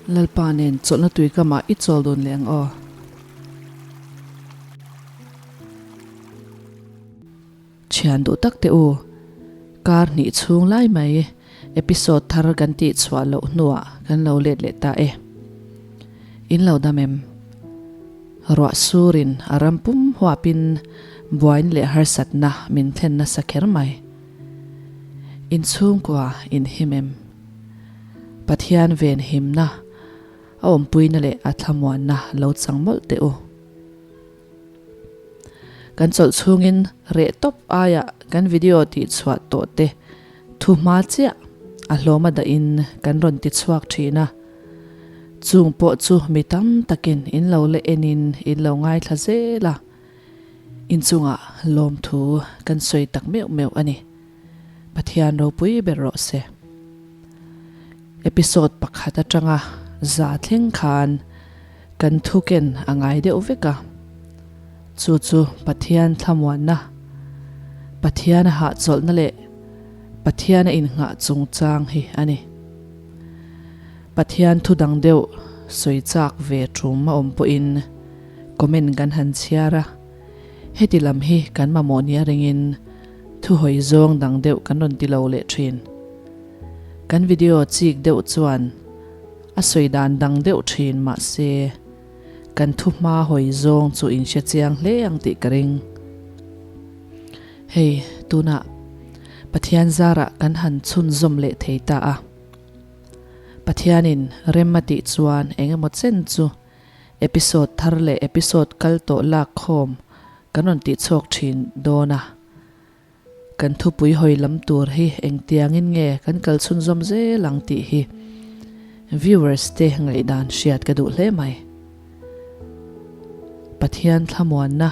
Lalpa nen chawlhna tuikamah i chawl dun leh ang aw. Thian duh tak teh u, kar hnih chhung lai mai episode thar kan tih chhuah loh hnuah kan lo let leh ta e. In lo dam em? Ruah surin a ram pum huapin buain leh harsatna min thlen nasa kher mai. In chhungkua in him em? Pathian ven himna, a awmpuina leh a thlamuanna lo chang mawlh teh u. Kan chawlh chhungin reh tawp aia kan video tih chhuah tawh te thu hma chiah a hlawm a dahin kan rawn ti chhuak thin a. Chung pawh chu mi tam takin in lo la enin in lo ngaithla zel a, inchungah lawmthu kan sawi tak meuh meuh a ni. Pathian ropui ber rawh se. Episode pakhat atanga za thleng khan kan thuken a ngai deuh vek a. Chu chu Pathian thlamuanna, Pathian a hahchawlhna leh Pathian a innghah chungchang hi a ni. Pathian thu dang deuh sawi chak ve tum a awm pawhin comment kan han chhiar a, heti lam hi kan mamawh nia ringin Thuhawi zawng dang deuh kan rawn ti lo leh thin. Kan video chik deuh chuan a sawi dan dang deuh thin mahse kan thu hma hawi zawng chu in hre chiang hle ang tih ka ring. Hei tunah Pathian zarah kan han chhunzawm leh thei ta a. Pathianin rem a tih chuan eng emaw chen chu episode thar leh episode kal tawh lak khawm Kan rawn tih chhuak thin dawn a, kan thupui hawi lam tur hi engtiangin nge kan kal chhunzawm zel ang tih hi viewers te ngaihdan hriat ka duh hle mai. Pathian thlamuanna,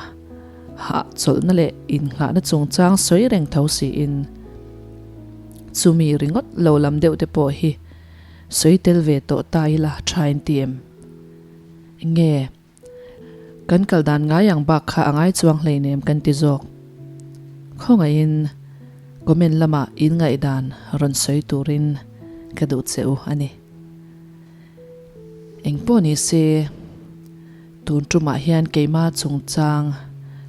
hahchawlhna leh innghahna chungchang sawi reng tho siin chumi ringawt lo lam deuh te pawh hi sawi tel ve tawh ta ila tha in ti em? Nge? Kan kal dan ngai ang bak kha a ngai chuang hleinem kan ti zawk. Khawngaihin comment lamah in ngaihdan rawn sawi turin ka duh che u a ni. Engpawh ni se tun tumah hian keima chungchang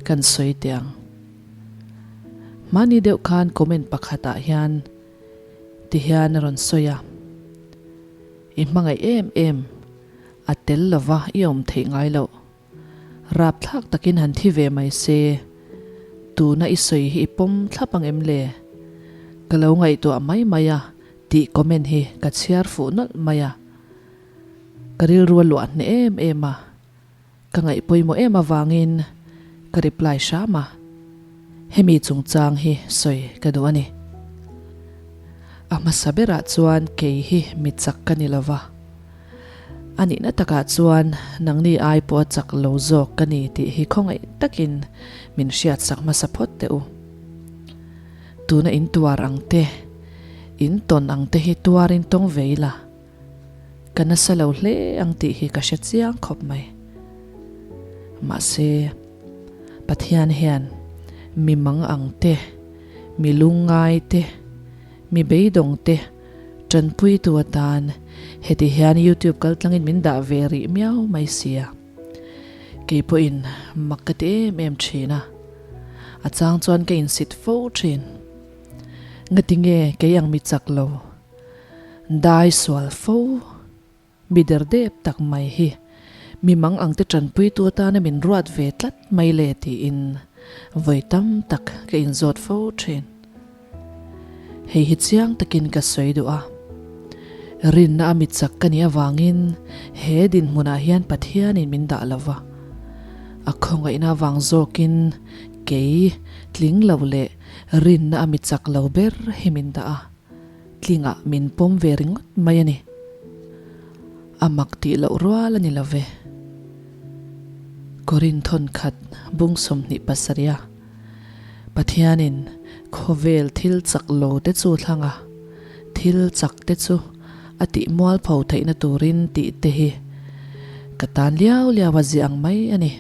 kan sawi teh ang. Hmani deuh khan comment pakhatah hian ti hian a rawn sawi a, I hmangaih em em. A tel lova i awm theih ngai loh. Rapthlak takin han thi ve mai se, tuna i sawi hi i pawm thlap ang em le? Ka lo ngaihtuah mai mai a tih comment hi ka chhiar fuh nawlh mai a. Ka rilru a luah hneh em em a, ka ngaih pawimawh em avangin ka reply hram a. Hemi chungchang hi sawi ka duh a ni. A hmasa berah chuan kei hi mi chak ka ni lova. A nihna takah chuan nangni ai pawh a chak lo zawk ka ni tih hi khawngaih takin min hriatsak hmasa phawt teh u. Tuna in tuar ang te, in tawn ang te hi tuarin tawng ve ila, ka nasa lo hle ang tih hi ka hre chiang khawp mai. Mahse, Pathian hian mi mang ang te, mi lungngai te, mi beidawng te, Tanpuitu atan heti hian YouTube kaltlangin min dah ve rih miau mai sia. Kei pawhin mak ka ti em em thin a, a chang chuan ka insit fo thin. Ngati nge kei ang mi chak lo, dai sual fo, mi der dep tak mai hi mi mang ang te tanpuitu atana min ruat ve tlat mai le tiin vawi tam tak ka inzawt fo thin. Hei hi chiang takin ka sawi duh a. Rinna a mit chak ka nih avangin he dinhmunah hian Pathianin min dah lo va. A khawngaihna avang zawkin kei tling lo leh rinna a mit chak lo ber hi min dah a. Tlingah min pawm ve ringawt mai a ni. A mak tih loh rual a ni lo ve. Korin thawnkhat bung 27 a. Pathianin khawvel thil chak lo te chu thlang a, thil chak te chu a tih mualpho theihna turin tih te hi ka tan liau liau a ziah ang mai a ni.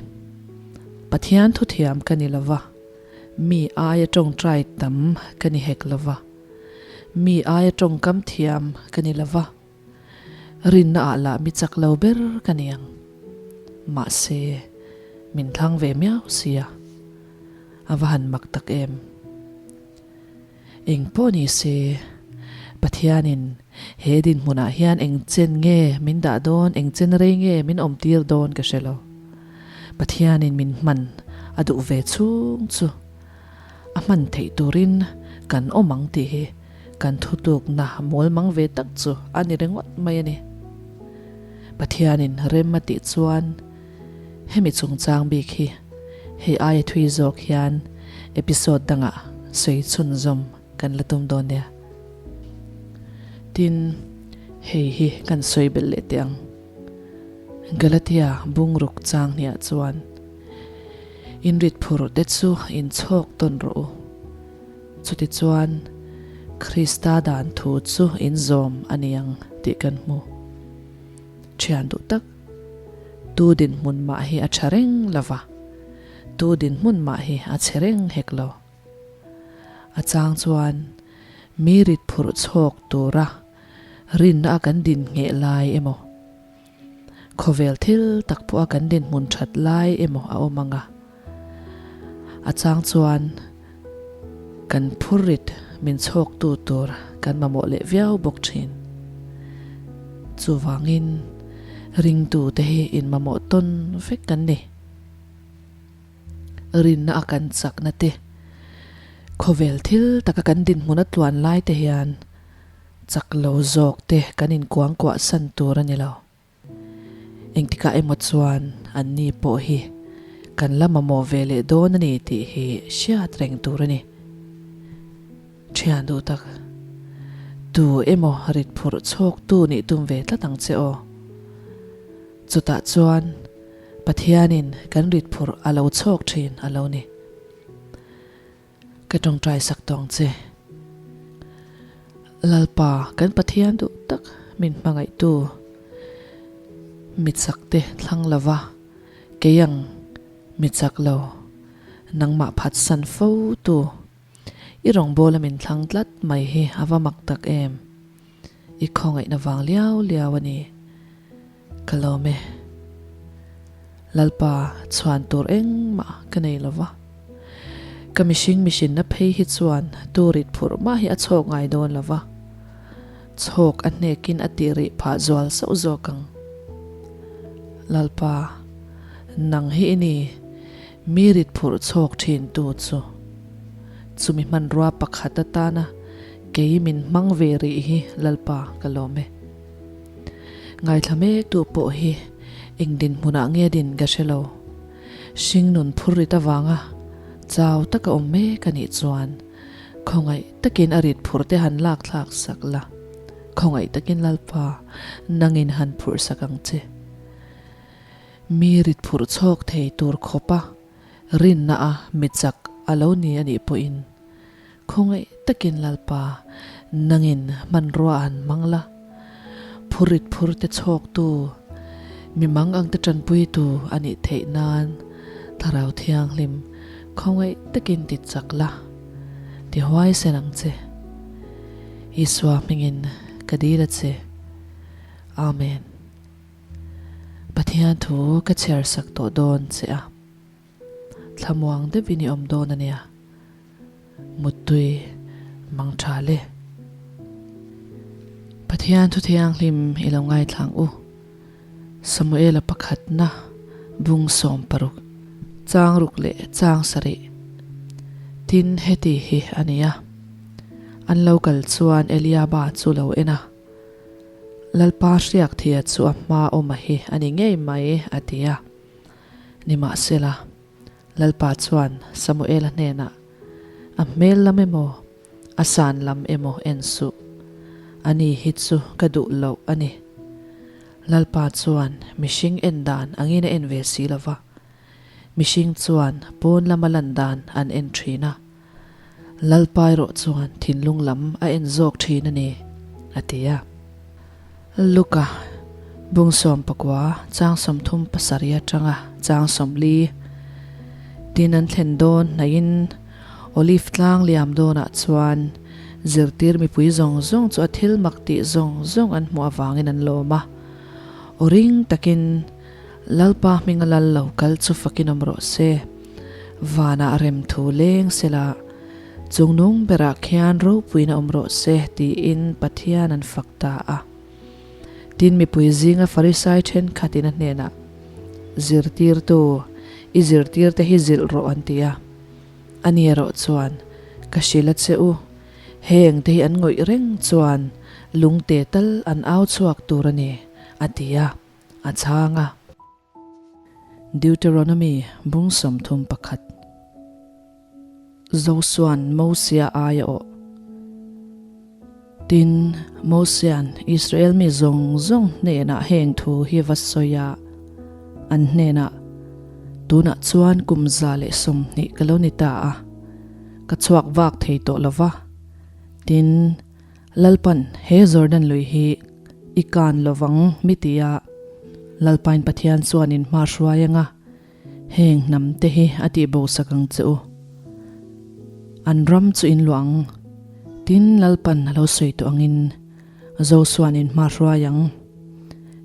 Pathian thuthiam ka ni lova, mi aia tawngtai tam ka ni hek lova, mi aia tawngkam thiam ka ni lova. Rinna ah lah mi chak lo ber ka ni ang. Mahse, min thlang ve miau sia. A va han mak tak em. Eng pawh ni se, Pathianin he dinhmunah hian eng chen nge min dah dawn, eng chen rei nge min awmtir dawn ka hre lo. Pathianin min hman a duh ve chhung chu a hman theih turin kan awm ang tih hi kan thutlukna mawlmang ve tak chu a ni ringawt mai a ni. Pathianin rem a tih chuan hemi chungchang bik hi hei aia thui zawk hian episode dangah sawi chhunzawm kan la tum dawn nia. Tin, hei hi kan sawi belh leh teh ang. Galatia bungruk chang hniah chuan inrit phur te chu inchhawk tawn rawh u. Chutichuan, Krista dan thu chu inzawm a ni ang tih kan hmu. Thian duh tak, tu dinhmun mah hi a tha reng lo va, tu dinhmun mah hi a chhe reng hek lo. A chang chuan mi rit phurh chhawk tura rinna a kan din ngheh lai emaw, Khawvel thil tak pawha kan dinhmun that lai emaw a awm ang a, a chang chuan kan phurrit min chhawktu tur kan mamawh leh viau bawk thin. Chuvangin ringtute hi inmamawh tawn vek kan ni. Rinna a kan chakna te, khawvel thil taka kan dinhmun a tluan lai te hian Chak lo zawk te kan inkuangkuah san tur a ni lo. Engtikah emaw chuan an ni pawh hi kan la mamawh ve leh dawn a ni tih hi hriat reng tur a ni. Thian duh tak, tu emaw rit phurh chhawk tu nih tum ve tlat ang che aw. Chutah chuan Pathianin kan rit phurh a lo chhawk thin a lo ni. Ka tawngtai sak tawng che. Lalpa kan Pathian duh tak min hmangaihtu mi chak te thlang lova kei ang mi chak lo nangmah phatsan fo tu i rawngbawla min thlang tlat mai hi a va mak tak em. I khawngaihna vang liau liau a ni. Ka lawm e. Lalpa chhuan tur engmah ka nei lo va. Ka mihring mihrinna phei hi chuan turit phurh mah hi a chhawk ngai dawn lo va. Chhawk a hnekin a tih rih phah zual sauh zawk ang. Lalpa, nang hi i ni, mi rit phurh chhawk thin tu chu. Chumi hmanrua pakhat atana kei min hmang ve rih hi Lalpa ka lawm e. Ngaithla mek tu pawh hi eng dinhmunah nge din ka hre lo. Hringnun phur rit avanga chau taka awm mek a nih chuan khawngaih takin a rit phur te han lak thlak sak la, khawngaih takin Lalpa nangin han phurh sak ang che. Mi rit phurh chhawk thei tur khawpa rinna a mi chak a lo ni a nih pawhin Khawngaih takin Lalpa, nangin hmanrua han hmang la. Phurit phur te chhawktu, mi mang ang te tanpuitu a nih theih nan Thlarau Thianghlim khawngaih takin ti chak la, ti huaisen ang che. Isua hmingin ka dil a che. Amen. Pathian thu ka chhiar sak tawh dawn che a. Thlamuang deuhin i awm dawn a nia. Muttui mang tha le. Pathian thu thianghlim i lo ngaithlang u. Samuela pakhatna bung 16, chang ruk leh chang sarih. Tin heti hi a ni a. An lo kal chuan Eliaba chu lo en a. Lalpa hriak thia chu a hma awma hi a ni ngei mai a ti a. Nimahsela, Lalpa chuan Samuela hnenah, A hmel lam emaw, a san lam emaw en suh. Ani hi chu ka duh loh a ni. Lalpa chuan mihring en dan angin a en ve si lo va. Mihring chuan pawn lama lan dan an en thin a. Lalpa erawh chuan thinlung lam a en zawk thin a ni, a ti a. Luka, bung 19, chang 37 atanga chang 40, tin an thlen dawn hnaihin Olive tlang liam dawnah chuan Zirtir mipui zawng zawng chu a thil mak tih zawng zawng an hmuh avangin an lawm a. Aw ring takin Lalpa hminga lal lo kal chu fakin awm rawh se. Vanah rem thu leng sela chungnung berah khian ropuina awm rawh se tiin Pathian an fak ta a. Tin mipui zinga Farisai thenkhatin a hnenah, Zirtirtu, i zirtirte hi zilh rawh an ti a. Ani erawh chuan, Ka hrilh a che u, heng te hi an ngawih reng chuan lungte tal an au chhuak tur a ni, a ti a, a chhang a. Deuteronomy bung 31. Josua'n Mosia ai a awh. Tin, Mosia'n Israel mi zawng zawng hnenah heng thu hi va sawi a, an hnenah, Tunah chuan kum 120 ka lo ni ta a, ka chhuak vak thei tawh lo va. Tin, Lalpan he Jordan lui hi i kan lo vang mi ti a, Lalpain Pathian chuan in hma hruai anga, Heng hnam te hi a tih bo sak ang che u. An ram chu in luah ang. Tin, Lalpan a lo sawi tawh angin Josua'n in hma hruai ang.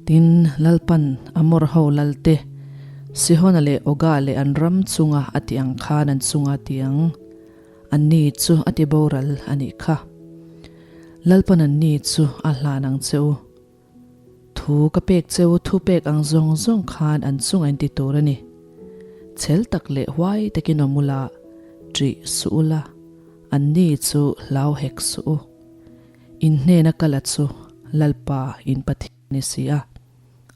Tin, Lalpan Amor ho lal te, Sihona leh Oga leh an ram chunga a tih ang khan an chunga ti ang. Anni chu a ti boral a nih kha. Lalpan anni chu a hlan ang che u. Thu ka pek cheu thu pek ang zawng zawng khan an chunga in ti tur a ni. Chhel tak leh huai takin awm ula, ṭih suh ula, anni chu hlau hek suh u. In hnena kala chu Lalpa in Pathian a ni si a,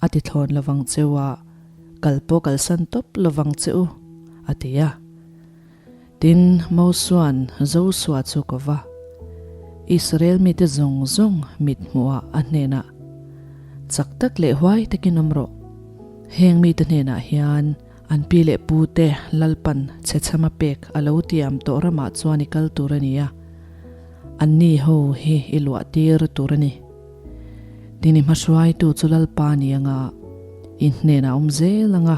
a ti thlawn lovang cheu a, kal pawh kalsan tawp lovang che u, a ti a. Tin, Mosua'n Josua chu ko va, Israel mite zawng zawng mit hmuhah a hnenah, Chak tak leh huai takin awm rawh. Heng mite hnenah hian an pi leh pute Lalpan chhechhama pek a lo tiam tawh ramah chuan i kal tur a ni a, anni ho hi i luah tir tur a ni. Tin, i hmahruaitu chu Lalpa ni anga i hnenah awm zel anga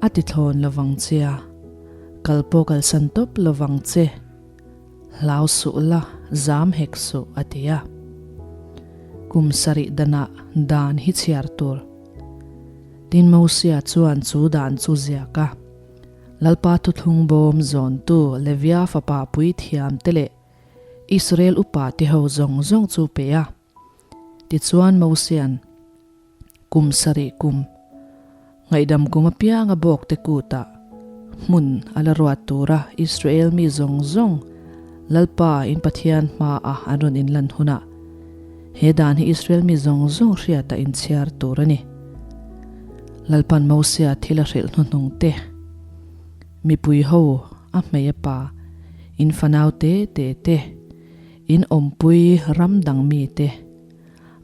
a ti thlawn lovang che a. Kal pawh kalsan tawp lovang che, hlau suh la, zam hek suh, a ti a. Kum sarih danah dan hi chhiar tur. Tin Mosia chuan chu dan chu ziak a, Lalpa thuthlung bawm zawntu Levia fapa puithiam te leh Israel upa te ho zawng zawng chu pe a. Tichuan Mosia'n kum sarih kum ngaihdam kum apianga bawk te kutah hmun a la ruat tura Israel mi zawng zawng Lalpa in Pathian hmaah an rawn inlan hunah he dan hi Israel mi zawng zawng hriatah inchhiar tur a ni. Lalpa'n Mosia thil a hrilh hnuhnung te, mipui ho, a hmei a pa, in fanau te te te, In awmpui ram dang mite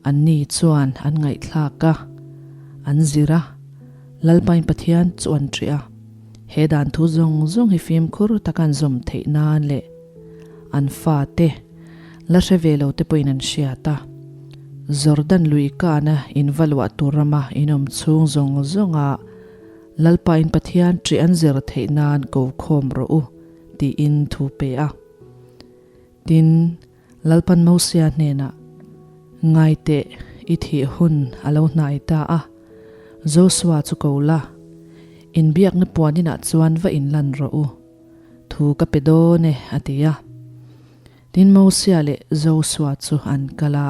anni chuan an ngaihthlak a, an zir a, Lalpain Pathian chu an ṭih a. He dan thu zawng zawng hi fimkhur taka an zawm theih nan leh an fate la hre ve lo te pawhin an hriat a. Jordan lui kana in va luah tur rama in awm chhung zawng zawnga Lalpain Pathian ṭih an zir theih nan ko khawm rawh u tiin thu pe a. Tin, Lalpan Mosia hnenah, Ngai teh, i thih hun a lo hnai ta a, Josua chu ko la, inbiakna puan inah chuan va inlan rawh u, thu ka pe dawn e, a ti a. Tin, Mosia leh Josua chu an kal a,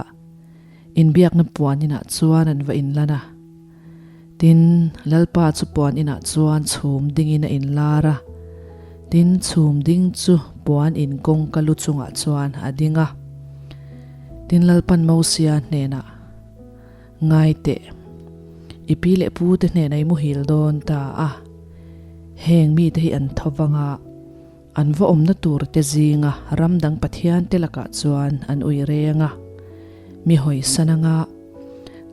inbiakna puan inah chuan an va inlan a. Tin, Lalpa chu puan inah chuan chhum dingin a inlar a, tin, chhum ding chu puan in kawngka lu chungah chuan a ding a. Tin, Lalpan Mosia hnenah, Ngai teh, i pi leh pu te hnenah i muhil dawn ta a, heng mite hi an tho vang a, an va awmna tur te zinga ram dang pathian te lakah chuan an ui reng a, mi hawisan anga,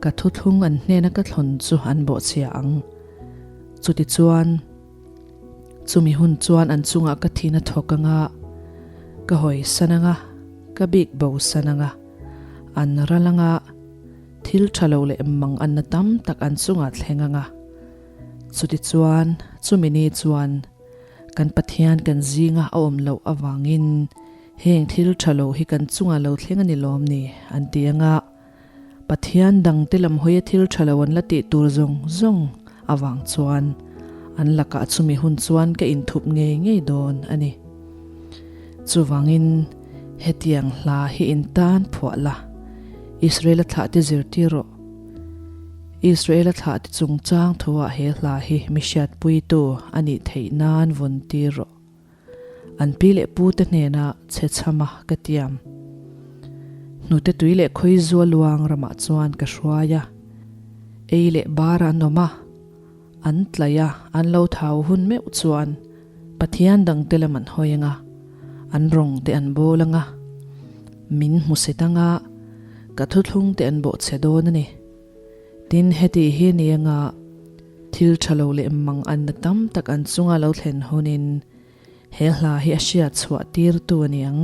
Ka thuthlung an hnena ka thlawn chu an bawhchhia ang. Chutichuan, chumi hun chuan an chungah ka thin a thawk anga, ka hawisan anga, ka bik bosan anga, an ral anga, thil tha lo leh mang anna tam tak an chungah thleng anga. Chutichuan, chumi ni chuan kan Pathian kan zinga a awm loh avangin. Heng thil tha lo hi kan chungah lo thleng a ni lawm ni? an ti ang a. Pathian dangte lam hawia thil tha lo an la tih tur zawng zawng avang chuan an lakah chumi hun chuan ka inthup ngei ngei dawn a ni. Chuvangin hetiang hla hi in tan phuah la, Israela thlahte zirtir rawh. Israela thlahte chungchang thuah he hla hi mi hriatpuitu a nih theih nan vawn tir rawh. An pi leh pu te hnenah chhe chhama ka tiam. Hnute tui leh khawi zua luang ramah chuan ka hruai a. Ei leh bar an awm a, an tlaih a, an lo thau hun meuh chuan Pathian dangte lam an hawi anga, an rawng te an bawl anga, min hmu set anga, ka thuthlung te an bawhchhe dawn a ni. Tin, heti hi ni anga thil tha lo leh mang anna tam tak an chunga lo thlen hunin he hla hi a hriat chhuah tirtu a ni ang.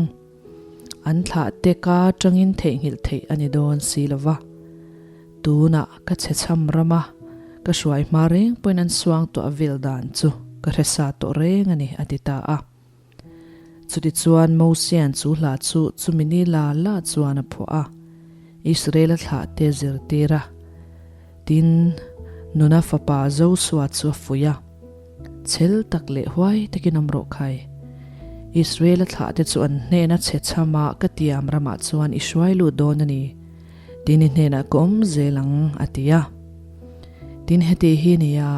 An thlah te ka tangin theihnghilh theih a ni dawn si lo va. Tunah ka chhe chham ram a, ka hruai hma reng pawhin an suang tuah vil dan chu ka hre sa tawh reng a ni, a ti ta a. Chutichuan Mosia'n chu hla chu chumi ni la la chuan a phuah a, Israela thlahte zirtir a. Tin, Nuna fapa Josua chu a fuih a, Chhel tak leh huai takin awm rawh khai. Israela thlahte chu an hnena chhe chhama ka tiam ramah chuan i hruai lut dawn a ni. Tin i hnenah ka awm zel ang, a ti a. Tin heti hi nia,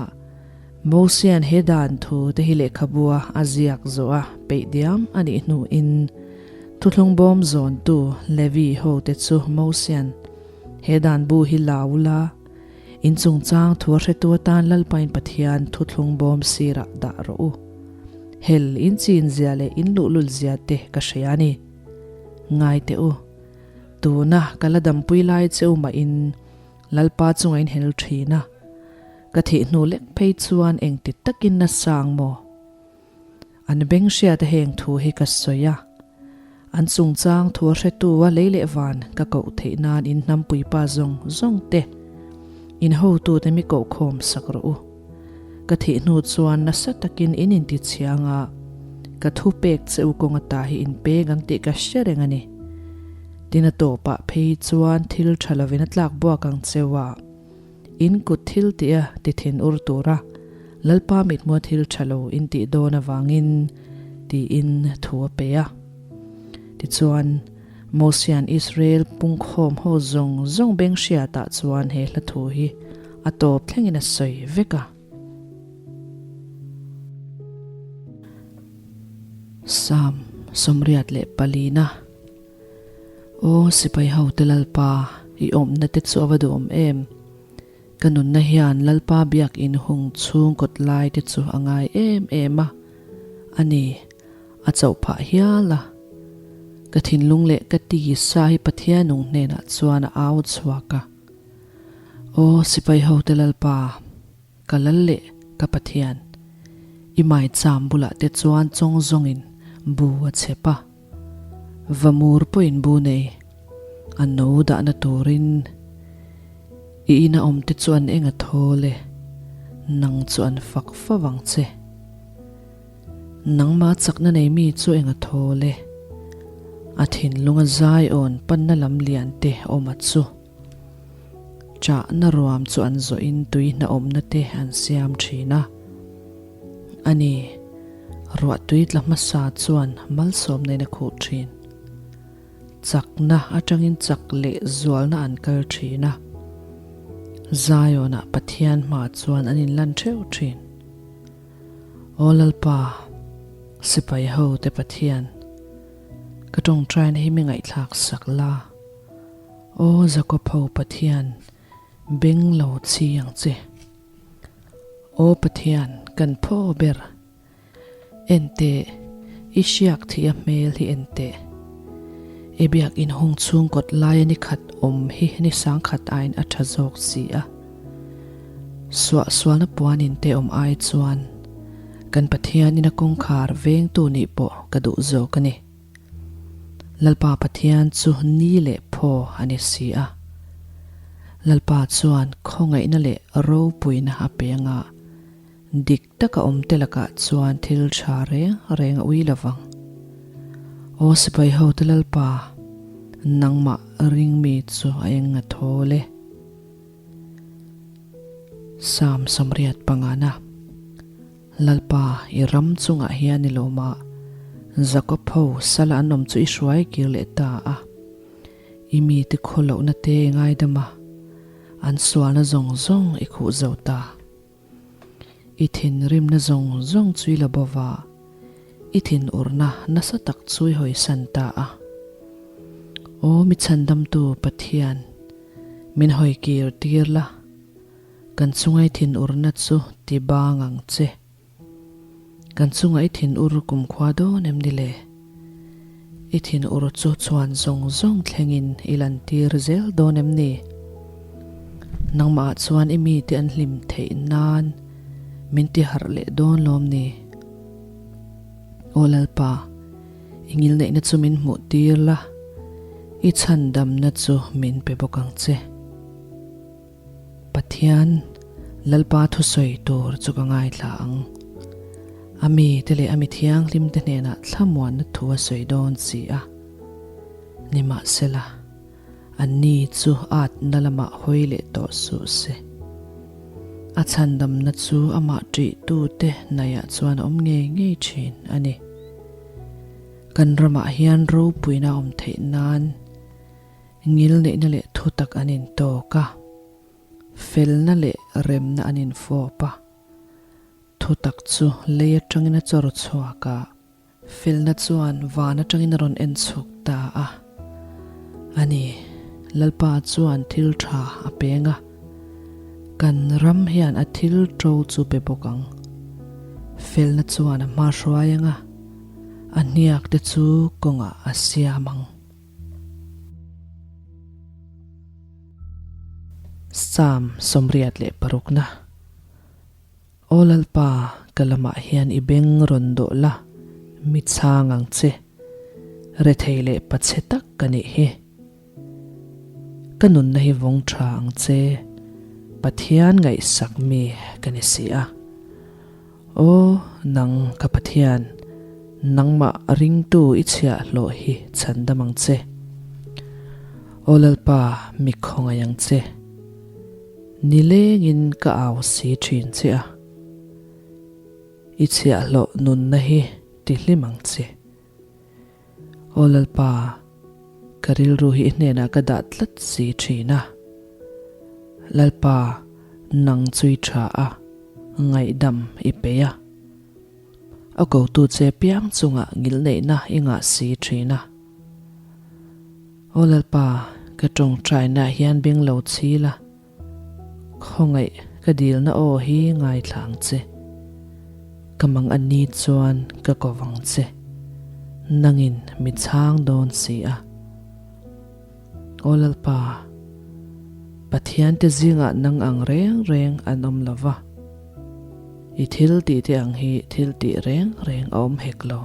Mosia'n he dan thu te hi lehkhabua a ziak zawh a peih diam a nih hnuin thuthlung bawm zawntu Levi hote chu Mosia'n he dan bu hi la u la, in chungchang thu a hretu atan Lalpain Pathian thuthlung bawm sirah dah rawh u. Hel in chin zia leh in luhlul zia te ka hria a ni. Ngai teh u. Tuna ka la dampui lai che u mahin Lalpa chunga in hel thin a. Ka thih hnu lek phei chuan engti takin na sang maw? An beng hriata heng thu hi ka sawi a. An chungchang thu a hretu a lei leh van ka koh theih nan in hnampuipa zawng zawng te, in hotute mi kohkhawm sak rawh u. Ka thih hnu chuan nasa takin in intichhiang a, ka thu pek che u kawng ata hi in peng ang tih ka hre reng a ni. Tin a tawpah phei chuan thil tha lovin a tlak buak ang cheu a. In kut thil tih a ti thin ur tura Lalpa mithmua thil tha lo in tih dawn avangin tiin thu a pe a. Tichuan, Mosia'n Israel pungkhawm ho zawng zawng beng hriatah chuan he hla thu hi a tawp thlengin a sawi vek a. Psalm 84. Aw sipai hote Lalpa, i awmna te chu a va duhawm em? Ka nunna hian Lalpa biakinn hung chhung kawt lai te chu a ngai em em a, a ni, a chauh phah hial a. Ka thinlung leh ka tisa hi Pathian nung hnenah chuan a au chhuak a. Aw sipai hote Lalpa, Ka lal leh ka Pathian, i maicham bulah te chuan chawng zawngin bu a chhep a. Va mur pawhin bu nei, a no dahna turin i ina awm te chu an eng a thawl e, nang chu an fak fo ang che. Nangma chakna nei mi chu eng a thawl e, a thinlunga zai awn panna lam lian te awm a chu. Chahna ruam chu an zawhin tui hnahawmna te an siam thin a. A ni, ruah tui tla hmasa chuan malsawmna in a khuh thin. Chakna atangin chak leh zualna an kal thin a. Zionah Pathian hma chuan an inlan theuh thin. Aw Lalpa, sipai ho te Pathian, ka tawngtaina hi mi ngaihthlak sak la. Aw Jakob ho Pathian, beng lo chi ang che. Aw Pathian, kan phaw ber. En teh, i hriak thih a hmel hi en teh. I biak in hung chhung kawt laia ni khat awm hi ni sangkhat aiin a tha zawk si a. Suah sualna puan in te awm ai chuan kan Pathian ina kawngkhar vengtu nih pawh ka duh zawk a ni. Lalpa Pathian chu ni leh phaw a ni si a. Lalpa chuan khawngaihna leh ropuina a pe anga dik taka awmte lakah chuan thil tha reng reng a ui lovang. Aw sipai hote Lalpa, nangmah ring mi chu a eng a thawl e. Psalm 85. Lalpa, i ram chungah hian i lawm a, Jakob ho sala an awm chu i hruai kir leh ta a. I mite khaw lohna te i ngaidam a, an sualna zawng zawng i khuh zo ta. I thinrimna zawng zawng chu i la bo va, i thinurna nasa tak chu i hawisan ta a. Aw mi chhandamtu Pathian, min hawi kir tir la, kan chunga i thinurna chu ti bang ang che. Kan chunga i thinur kumkhua dawn em ni le? I thinur chu chhuan zawng zawng thlengin i lantir zel dawn em ni? Nangmah chuan i mite an hlim theih nan min ti harh leh dawn lawm ni? Aw Lalpa, i ngilneihna chu min hmuh tir la, i chhandamna chu min pe bawk ang che. Pathian, Lalpa thusawi tur chu ka ngaithla ang. A mite leh a mi thianghlimte hnenah thlamuanna thu a sawi dawn si a. Nimahsela, anni chu atna lamah hawi leh tawh suh se. A chhandamna chu amah ṭihtute hnaihah chuan a awm ngei ngei ṭhin a ni. Kan ramah hian ropuina a awm theih nan, Ngilneihna leh thutak an intawk a, felna leh remna an infawp a. Thutak chu lei atangin a chawr chhuak a, felna chuan van atangin a rawn en chhuk ta a. A ni, Lalpa chuan thil tha a peng a, kan ram hian a thil to chu pe bawk ang. Felna chuan a hma hruai ang a, a hniak te chu kawngah a siam ang. Psalm 86na Aw Lalpa, ka lamah hian i beng rawn dawh la, mi chhang ang che. Rethei leh pachhe tak ka nih hi. Ka nunna hi vawng tha ang che, Pathian ngaihsak mi ka ni si a. Aw, nang ka Pathian, nangmah ringtu i chhiahhlawh hi chhandam ang che. Aw Lalpa, mi khawngaih ang che. Nilengin ka au si thin che a, i chhiahhlawh nunna hi tihlim ang che. Aw Lalpa, ka rilru hi i hnenah ka dah tlat si thin a. Lalpa, nang chu i tha a, ngaihdam i peih a. A kotu che piang chungah ngilneihna i ngah si thin a. Aw Lalpa, ka tawngtainaah hian beng lo chhil a. Khawngaih ka dilna aw hi ngaithla ang che. Ka mang a ni chuan ka ko vang che. Nangin mi chhang dawn si a. Aw Lalpa, Pathian te zingah nang ang reng reng an awm lo va. I thil tih te ang hi thil tih reng reng a awm hek lo.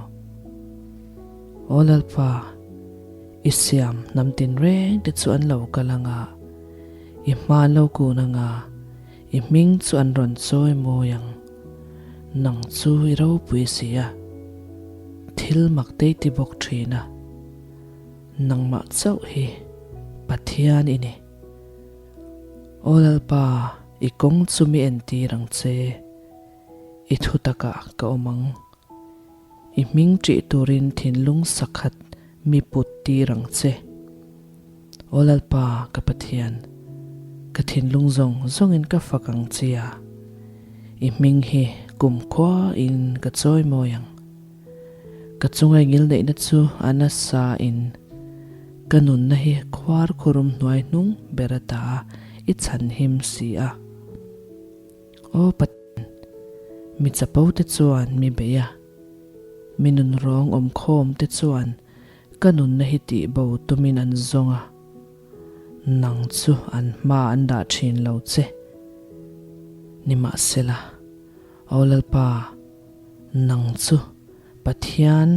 Aw Lalpa, i siam hnam tinreng te chu an lo kal ang a. I hma lo kun anga i hming chu an rawn chawi mawi ang. Nang chu i ropui si a, thil mak te i ti bawk thin a. Nangmah chauh hi Pathian i ni. Aw Lalpa, i kawng chu mi entir ang che, i thutakah ka awm ang. I hming ṭih turin thinlung sakhat mi put tir ang che. Aw Lalpa ka Pathian, ka thinlung zawng zawngin ka fak ang che a, i hming hi kumkhua in ka chawi mawi ang. Ka chunga i ngilneihna chu a nasa in ka nunna hi khuar khurum hnuai hnung ber ata i chhanhim si a. Aw Pathian, mi chapo te chuan mi bei a, mi nunrawng awmkhawm te chuan ka nunna hi tihbo tumin an zawng a, nang chu an hma an dah thin lo che. Nimahsela, Aw Lalpa, nang chu Pathian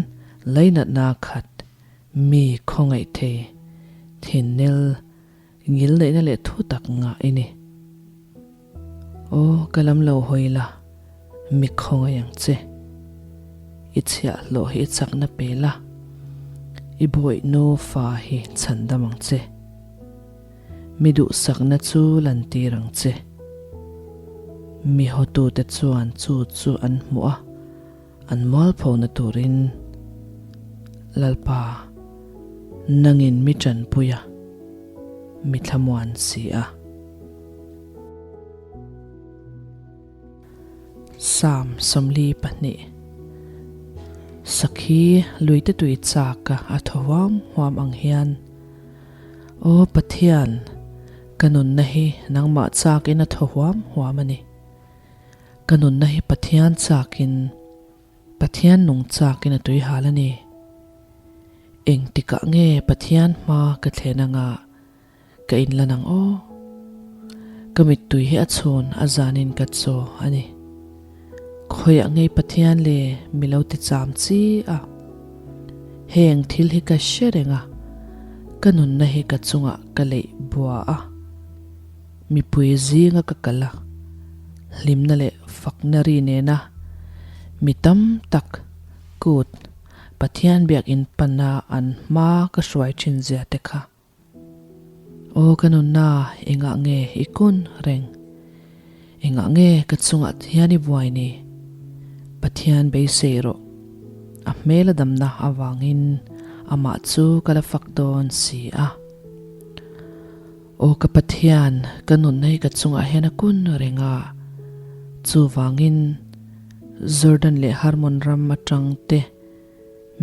lainatna khat mi khawngaih thei thinnel Ngilneihna leh thu tak ngah i ni. Aw, ka lam lo hawi la, mi khawngaih ang che. I chhiahhlawh hi i chakna pe la. I bawihnu fa hi chhandam ang che. Mi duhsakna chu lantir ang che. Mi hawtute chuan chu chu an hmuh a, an mualphona turin Lalpa, nangin mi tanpui a, mi thlamuan si a. Psalm 42 Sakhi luite tui chak a a thaw huam huam ang hian, Aw Pathian, ka nunna hi nangmah chakin a thaw huam huam a ni. Ka nunna hi Pathian chakin, Pathian nung chakin a tui hal a ni. Engtikah nge Pathian hma ka thlen anga Ka inlan ang aw. Ka mittui hi a chhun a zanin ka chaw a ni. Khawiah ngei Pathian le mi lo ti cham chi a. Heng thil hi ka hre reng a, ka nunna hi ka chungah ka leih bua a. Mipui zinga ka kal a, hlimna leh fakna ri nena mi tam tak kut Pathian biakinn pana an hma ka hruai thin zia te kha. Aw ka nunna, engah nge i kun reng? Engah nge ka chungah hian i buai ni? Pathian beisei rawh. A hmel a damna avangin amah chu ka la fak dawn si a. Aw ka Pathian, ka nunna hi ka chungah hian a kun reng a. Chuvangin Jordan leh Hermon ram atang te,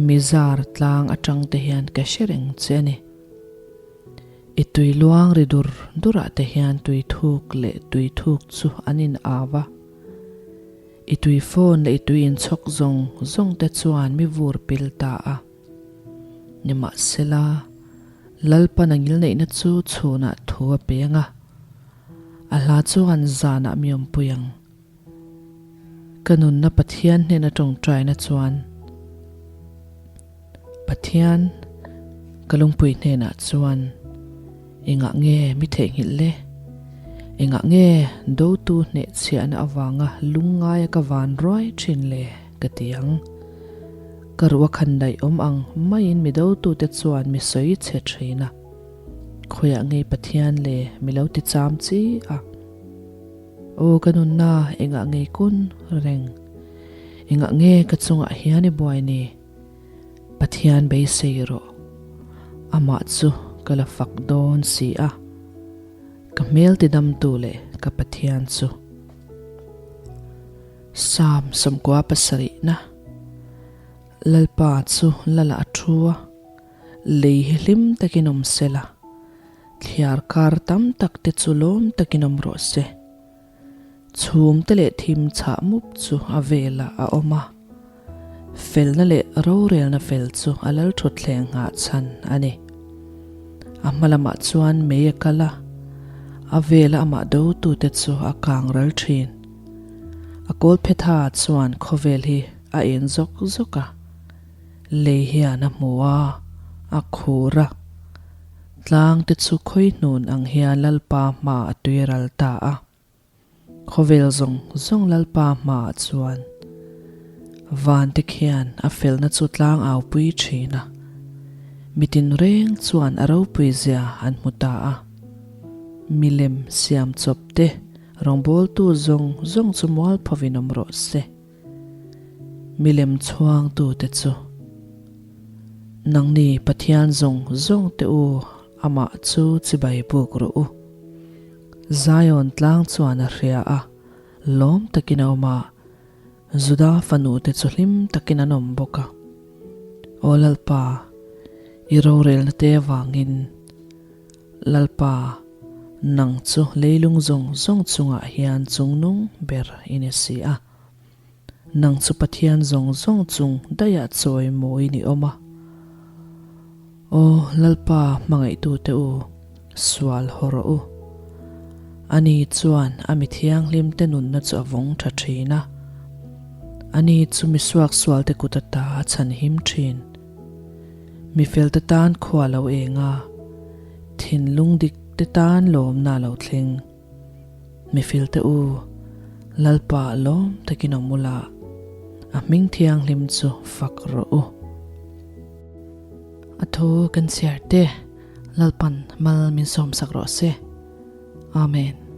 Mizar tlang atang te hian ka hre reng che a ni. I tui luang ri dur durah te hian tui thuk leh tui thuk chu an in au a. I tui fawn leh i tui inchhawk zawng zawng te chuan mi vur pil ta a. Nimahsela, Lalpan a ngilneihna chu chhunah thu a peng a, a hla chuan zanah mi awmpui ang. Ka nunna Pathian hnena tawngtaina chuan Pathian ka lungpui hnenah chuan engah nge mi theihnghilh le? Engah nge dotu hnehchhiahna avanga lungngaia ka van ruai thin le? ka ti ang. Ka ruh a khan daih awm ang maiin mi dotute chuan mi sawi chhe thin a. Khawiah nge Pathian le mi lo ti cham chi a? Aw ka nunna engah nge kun reng? Engah nge ka chungah hian i buai ni? Pathian beisei rawh. Amah chu ka la fak dawn si a. Ka hmel tidamtu leh ka Pathian chu. Psalm 77 Lalpa chu lala a thu a, lei hi hlim takin awm sela. Thliar kar tam tak te chu lawm takin awm rawh se. Chhum te leh thim chhah mup chu a velah a awm a. Felna leh rorelna fel chu a lal thutthleng nghah chhan a ni. A hma lamah chuan mei a kal a, a vela amah dotute chu a kang ral thin. A kawlphetha chuan khawvel hi a en zawk zawk a, lei hian a hmu a, a khur a. Tlang te chu khawi hnun ang hian Lalpa hma a tui ral ta a. Khawvel zawng zawng Lalpa hma ah chuan van te khian a felna chu tlang au pui thin a. Mitin reng chuan a ropui zia an hmu ta a. Milem siam chawp te rawngbawltu zawng zawng chu mualphovin awm rawh se. Milem chhuangtute chu nangni Pathian zawng zawng te u amah chu chibai buk rawh u. Zion tlang chuan a hria a, lawm takin a awm a, Juda fanu te chu hlim takin an awm bawk a. Aw Lalpa, i rorelna te avangin Lalpa, nang chu leilung zawng zawng chungah hian chungnung ber i ni si a. Nang chu Pathian zawng zawng chung daihah chawi mawi ni awm a. Aw Lalpa hmangaihtute u, sual haw rawh u. Ani chuan a mi thianghlimte nunna chu a vawng tha thin a. Ani chu mi suaksualte kut ata a chhanhim thin. Mi felte tan khua lo eng a, thinlung dikte tan lawmna a lo thleng. Mifilte u, Lalpa lawm takin awm ula, a hming thianghlim chu fak rawh u. A thu kan chhiar te Lalpan mal min sawmsak rawh se. Amen.